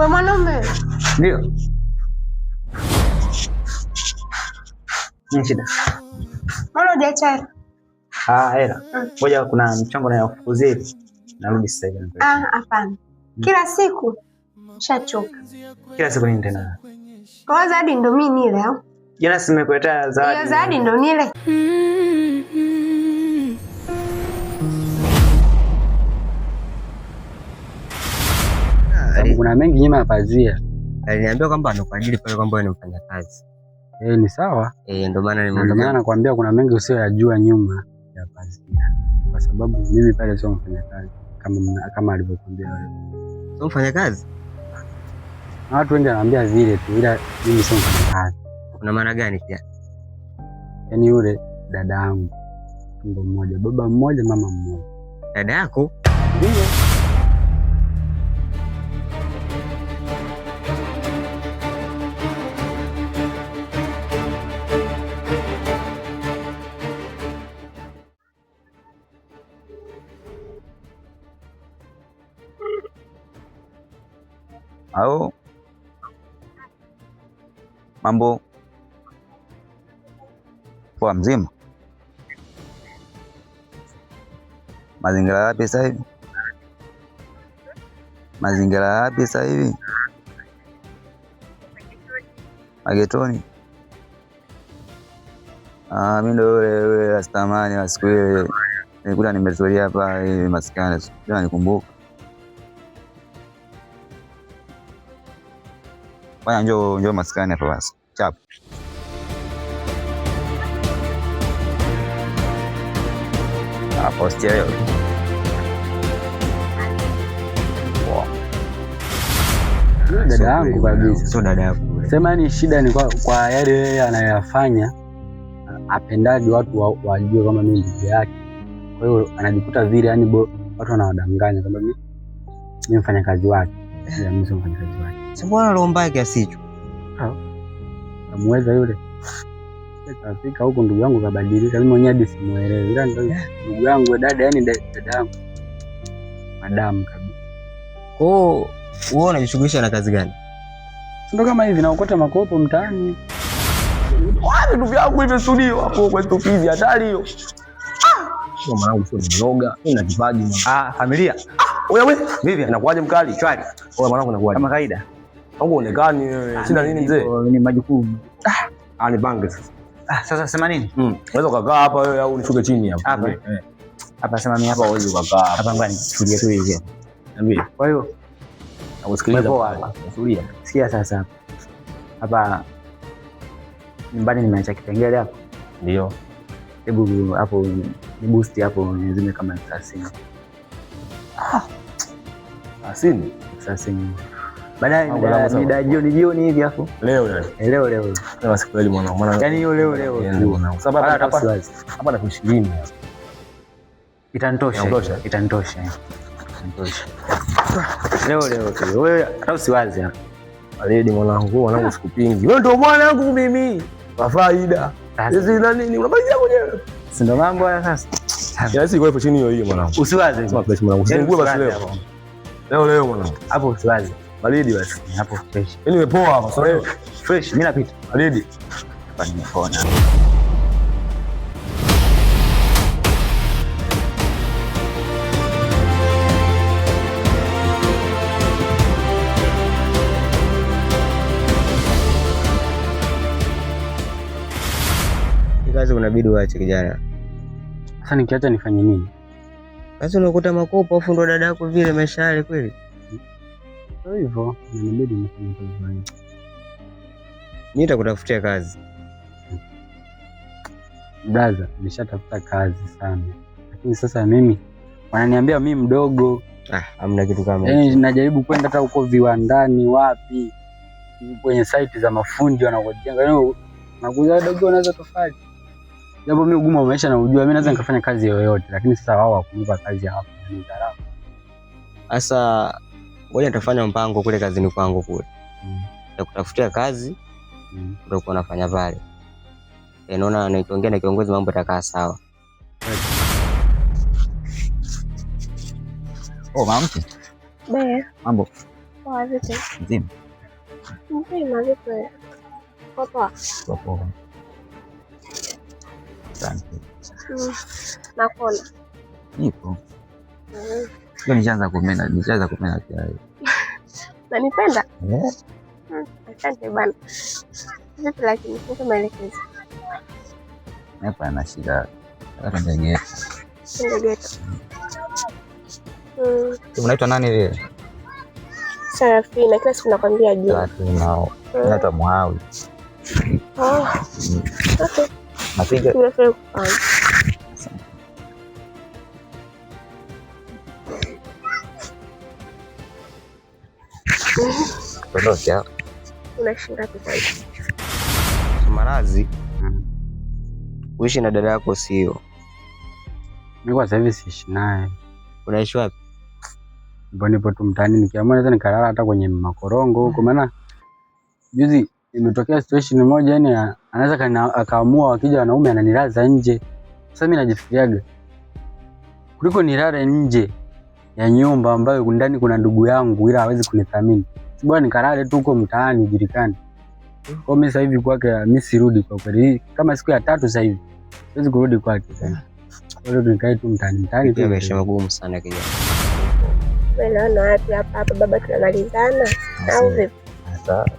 Kwa mwanaume. Ndio. Nini shida? Mbona hujachara? Ah, hela. Ngoja kuna mchango na kufukuzia hivi. Narudi sasa hivi. Ah, hapana. Kila siku nishachoka. Kila siku nini tena? Kwa zawadi ndo mimi nile au? Jana si nimekuletea zawadi. Hiyo zawadi ndo nile. Sababu kuna mengi nyuma ya pazia. Aliniambia kwamba amekuajiri pale kwamba wewe ni mfanyakazi. Eh, ni sawa. Eh, ndio maana Na ndio maana nimeona nakwambia kuna mengi usiyoyajua nyuma ya pazia, kwa sababu mimi pale sio mfanyakazi kama alivyokuambia wewe. sio mfanyakazi. Na watu wengi wanaambia vile tu, ila mimi sio mfanyakazi. Kuna maana gani pia? Yaani yule dada yangu, tumbo mmoja, baba mmoja, mama mmoja. Dada yako? Ndio. Au mambo poa, mzima? Mazingira yapi sasa hivi? Mazingira yapi sasa hivi? Magetoni. Ah, mimi ndo yule yule Rastamani wa siku ile nilikuta nimetulia hapa hivi maskani, sio nikumbuka. Fanya njoo njoo maskani hapa basi. Chap. Ah, posti hiyo. Poa. Yule dada yangu kabisa. Sio dada yako yule. Sema yani shida ni kwa yale yeye anayoyafanya, apendaji watu wajue kama mimi ndugu yake. Kwa hiyo anajikuta vile yani watu wanawadanganya kwamba mimi ni mfanyakazi wake. Ila mimi sio mfanyakazi wake. Si mbona roho mbaya kiasi hicho? Kamuweza yule. Kafika huko ndugu yangu kabadilika, mimi mwenyewe hadi simuelewi. Ila ndio ndugu yangu dada, yani dada yangu. Madamu kabisa. Kwa hiyo wewe unajishughulisha na kazi gani? Ndio kama hivi naokota makopo mtaani. Wapi vitu vyangu hivyo studio hapo kwa stupizi hatari hiyo. Sio mwanangu, sio mloga. Mimi na kipaji mwanangu. Ah, familia. Oya wewe, Vipi? inakuwaje mkali? Shwari. Oya mwanangu, inakuwaje? Kama kawaida. Wangu onekani wewe. Sina nini mzee? Ni majukumu. Ah, nipange sasa. Ah, sasa sema nini? Unaweza ukakaa hapa wewe au nishuke chini hapa. Hapa. Eh. Hapa sema mimi Hapa hapa. huwezi ukakaa hapa. Hapa ngoja nitulie tu hivi. Niambie. Kwa hiyo Nakusikiliza. Umepoa hapa. Tulia. Sikia sasa hapa. Hapa nyumbani nimeacha kipengele hapo. Ndio. Hebu hapo ni boost hapo nizime kama 30. 30. 30. Baadaye Mambo yangu sawa. mida jioni jioni hivi hapo. Leo yani. Leo leo. Leo siku kweli mwanangu. Maana Yaani hiyo leo leo. Yaani mwanangu. Sababu Wala hapa hata usiwazi. hapa na 20 hapa. Itanitosha. Inakutosha? Itanitosha. Itanitosha. Leo leo tu. Wewe hata usiwazi hapa. Baridi mwanangu, mwanangu sikupingi. Wewe ndio mwanangu mimi. Kwa faida. Sasa. Hizi na nini? Unamalizia mwenyewe. Si ndo mambo haya sasa. Yaani si kwa chini hiyo hiyo mwanangu. Usiwaze. Sema fresh mwanangu. Yaani Usiingue basi usiwaze leo. hapo. Leo leo mwanangu. Hapo usiwaze. Baridi basi. Hapo fresh. Yaani nimepoa hapa sasa leo. Fresh, mimi napita. Baridi. Hapa nimepona. Hii kazi unabidi uache kijana. Sasa nikiacha nifanye nini? Kazi unakuta makopo afu ndo dada yako vile maisha yale kweli. Ndio hivyo, inabidi nifanye kazi hiyo. Mimi nitakutafutia kazi. Brother, nimeshatafuta kazi sana. Lakini sasa mimi wananiambia mimi mdogo. Ah, hamna kitu kama Yaani hicho. najaribu kwenda hata huko viwandani wapi, kwenye site za mafundi wanakojenga. Yaani nakuja wadogo wanaweza tofali. Japo mimi ugumu wa maisha naujua, mimi naweza nikafanya kazi yoyote, lakini sasa wao hakunipa kazi hapo, ni dharau. Sasa ngoja nitafanya mpango kule kazini kwangu kule. Nitakutafutia kazi, utakuwa unafanya pale. Naona nikiongea na kiongozi mambo yatakaa sawa. Oh, mama mke. Be. Mambo. Poa, vipi? Mzima. Mzima, vipi? Poa poa. Poa poa. Asante. Nakuona. Nipo. Leo nishaanza kumena, nishaanza kumena tayari. Nanipenda? Eh? Asante bana. Vipi lakini nipe maelekezo. Hapa na shida. Nataka twende geto. Twende geto. Unaitwa nani vile? Sarafina, kila siku nakwambia jina. Sarafina. Naitwa Muhawi. Oh. Okay. Napiga. Nimefurahi kufahamu. Tuondoke. Una shilingi ngapi kwanza? Maradhi. Kuishi na dada yako sio. Mimi kwa sasa hivi siishi naye. Unaishi wapi? Nipo tu mtaani, nikiamua naweza nikalala hata kwenye makorongo huko, maana juzi imetokea situation moja, yani anaweza akaamua wakija wanaume ananilaza nje. Sasa mimi najifikiriaga kuliko nilale nje ya nyumba ambayo ndani kuna ndugu yangu ila hawezi kunithamini, si bora nikalale tu huko mtaani julikani. Kwa mimi sasa hivi kwake mimi sirudi kwa kweli, kama siku ya tatu sasa hivi siwezi kurudi kwake tena. Kwa hiyo nikae tu mtaani mtaani tu. Maisha magumu sana kijana. Wewe naona wapi hapa hapa baba tunamalizana au vipi? Sawa.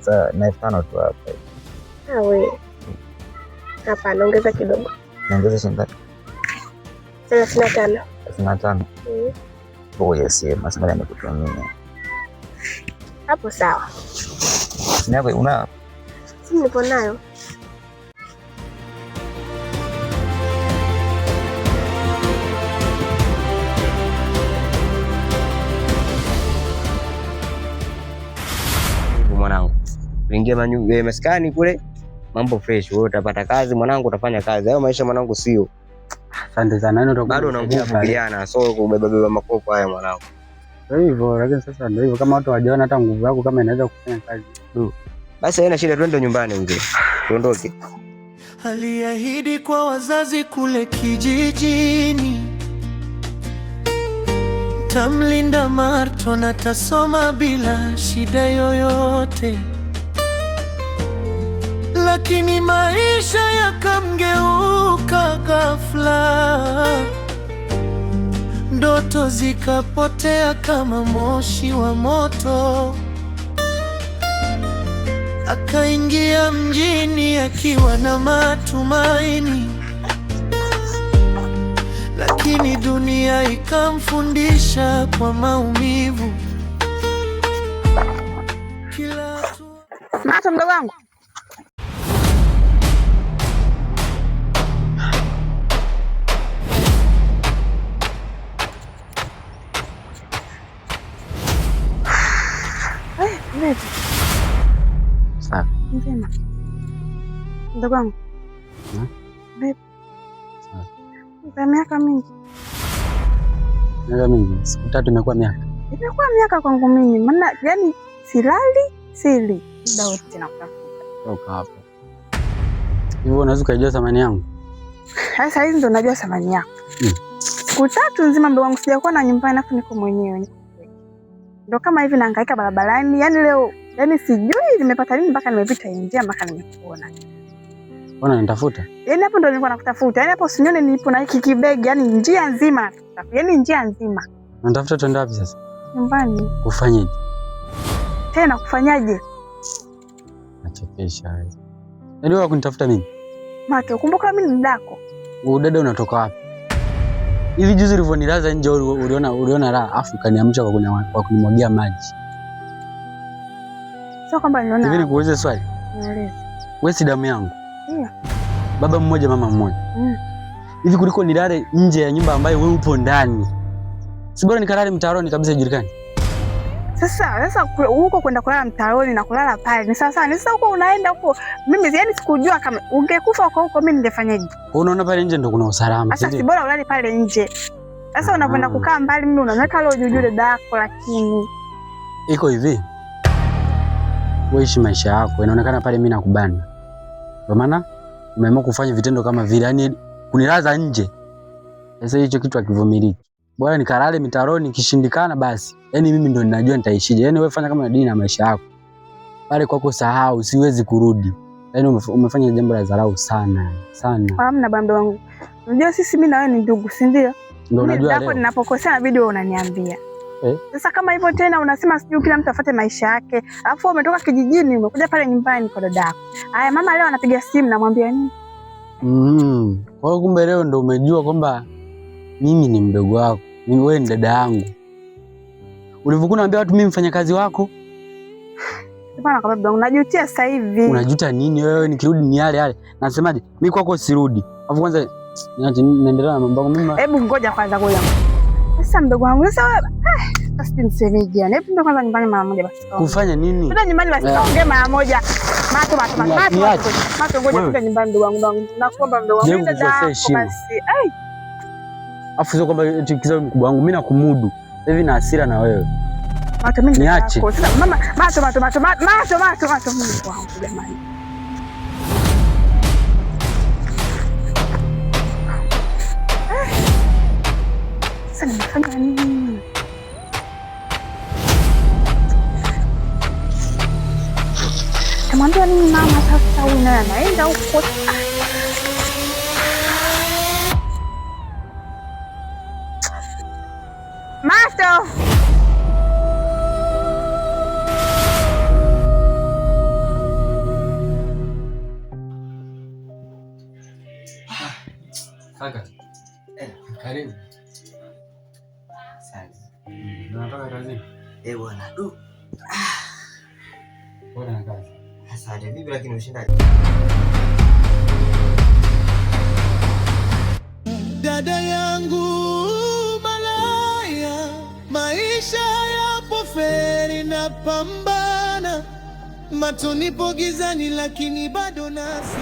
Sawa, na 5,000 tu hapa. Ah wewe. Hapa naongeza kidogo. Naongeza shilingi ngapi? 35. 35. Ngoja sema, sema nikutumie. Hapo sawa. Simu yako una? Simu nipo nayo. Mwanangu, uingie maskani kule, mambo fresh. Wewe utapata kazi mwanangu, utafanya kazi. Hayo maisha mwanangu sio. Asante sana. Yaani bado una nguvu kijana, so kubeba beba makopo haya mwanangu. Ndio hivyo, lakini sasa ndio hivyo, kama watu hawajaona hata nguvu yako kama inaweza kufanya kazi. Basi haina shida, twende nyumbani mzee. Tuondoke. Aliahidi kwa wazazi kule kijijini, tamlinda Marto na tasoma bila shida yoyote. Lakini maisha yakamgeuka ghafla, ndoto zikapotea kama moshi wa moto. Akaingia mjini akiwa na matumaini, lakini dunia ikamfundisha kwa maumivu. Kila Mato, mdogo wangu. Sawa. Mzima. Mdogo wangu. Vipi? Sawa. Za miaka mingi. Miaka mingi, siku tatu imekuwa miaka. Imekuwa miaka kwangu mimi, maana yani silali, sili. Muda wote nakutafuta. Toka hapo. Hivyo unaweza ukajua thamani yangu? Sasa hizi ndo najua thamani yako. Siku tatu nzima mdogo wangu sijakuwa na nyumbani, afu niko mwenyewe. Ndo kama hivi nahangaika barabarani. Yaani leo, yani sijui nimepata nini mpaka nimepita njia mpaka nimekuona. Mbona unanitafuta? Yaani hapo ndo nilikuwa nakutafuta. Yaani hapo usinione nilipo na hiki kibegi, yani njia nzima nakutafuta. Yaani njia nzima. Unanitafuta twende wapi sasa? Nyumbani. Kufanyaje? Tena kufanyaje? Nachekesha wewe. Yaani wewe kunitafuta mimi? Mato, kumbuka mimi ni dadako. Wewe dada unatoka wapi? Hivi juzi ulivyonilaza nje uliona raha, afu ukaniamsha kwa kunimwagia maji. Sio kwamba niliona. Hivi nikuulize swali? Niulize. Wewe si damu yangu? Ndio. Baba mmoja mama mmoja. Hivi kuliko nilale nje ya nyumba ambayo wewe upo ndani, si bora nikalale mtaaroni kabisa ijulikane? Sasa huko kwenda kulala mtaaroni na kulala pale ni sawa sawa. Ni sasa huko unaenda huko, mimi yani sikujua kama ungekufa huko huko mimi ningefanyaje. Kwa unaona pale nje ndo kuna usalama. Sasa si bora ulale pale nje. Sasa unakwenda kukaa mbali, mimi unaweka leo juu juu dada yako, lakini iko hivi. Wewe ishi maisha yako, inaonekana pale mimi nakubana. Kwa maana umeamua kufanya vitendo kama vile, yani kunilaza nje. Sasa hicho kitu hakivumiliki. Bora nikalale mitaroni, ikishindikana basi. Yaani mimi ndo ninajua nitaishije. Yaani wewe fanya kama dini na maisha yako. Pale kwako sahau, siwezi kurudi. Yaani umefanya jambo la dharau sana, sana. Hamna bwana mdogo wangu. Unajua sisi mimi na wewe ni ndugu, si ndio? Ndio unajua leo. Ninapokosea inabidi wewe unaniambia. Sasa kama hivyo tena unasema sijui kila mtu afuate maisha yake. Alafu umetoka kijijini umekuja pale nyumbani kwa dadako. Haya, mama leo anapiga simu namwambia nini? Kwa hiyo kumbe leo ndo umejua kwamba mimi ni mdogo wako. Mimi wewe ni dada yangu. Ulivyokuwa unaambia watu mimi mfanyakazi wako? Hapana kwa baba, unajutia sasa hivi. Unajuta nini wewe? Nikirudi ni yale yale. Nasemaje? Mimi kwako sirudi. Alafu kwanza naendelea na mambo yangu mimi. Hebu ngoja kwanza ngoja. Sasa mdogo wangu, sasa wewe sasa nisemeje yani? Hebu kwanza nyumbani mara moja basi. Kufanya nini? Nenda nyumbani basi kaongee mara moja. Mato mato mato. Mato, mato ngoja fika nyumbani mdogo wangu. Nakuomba mdogo wangu. Nenda basi. Ai. Afu sio kwamba eti kizazi mkubwa wangu mimi nakumudu. Hivi na hasira na wewe. Mato mimi niache. Sasa mama mato mato mato mato mato mato Mungu wangu jamani. Sasa nimefanya nini? Tamwambia nini mama sasa? Huyu naye anaenda huko. Mato! Kaka. Karibu. Asante. Unatoka kazini? Eh, bwana. Du. Bora na kazi. Asante. Vipi lakini ushindaje? Dada yangu malaya, maisha yapo feri na pambana, macho nipo gizani lakini bado nasi.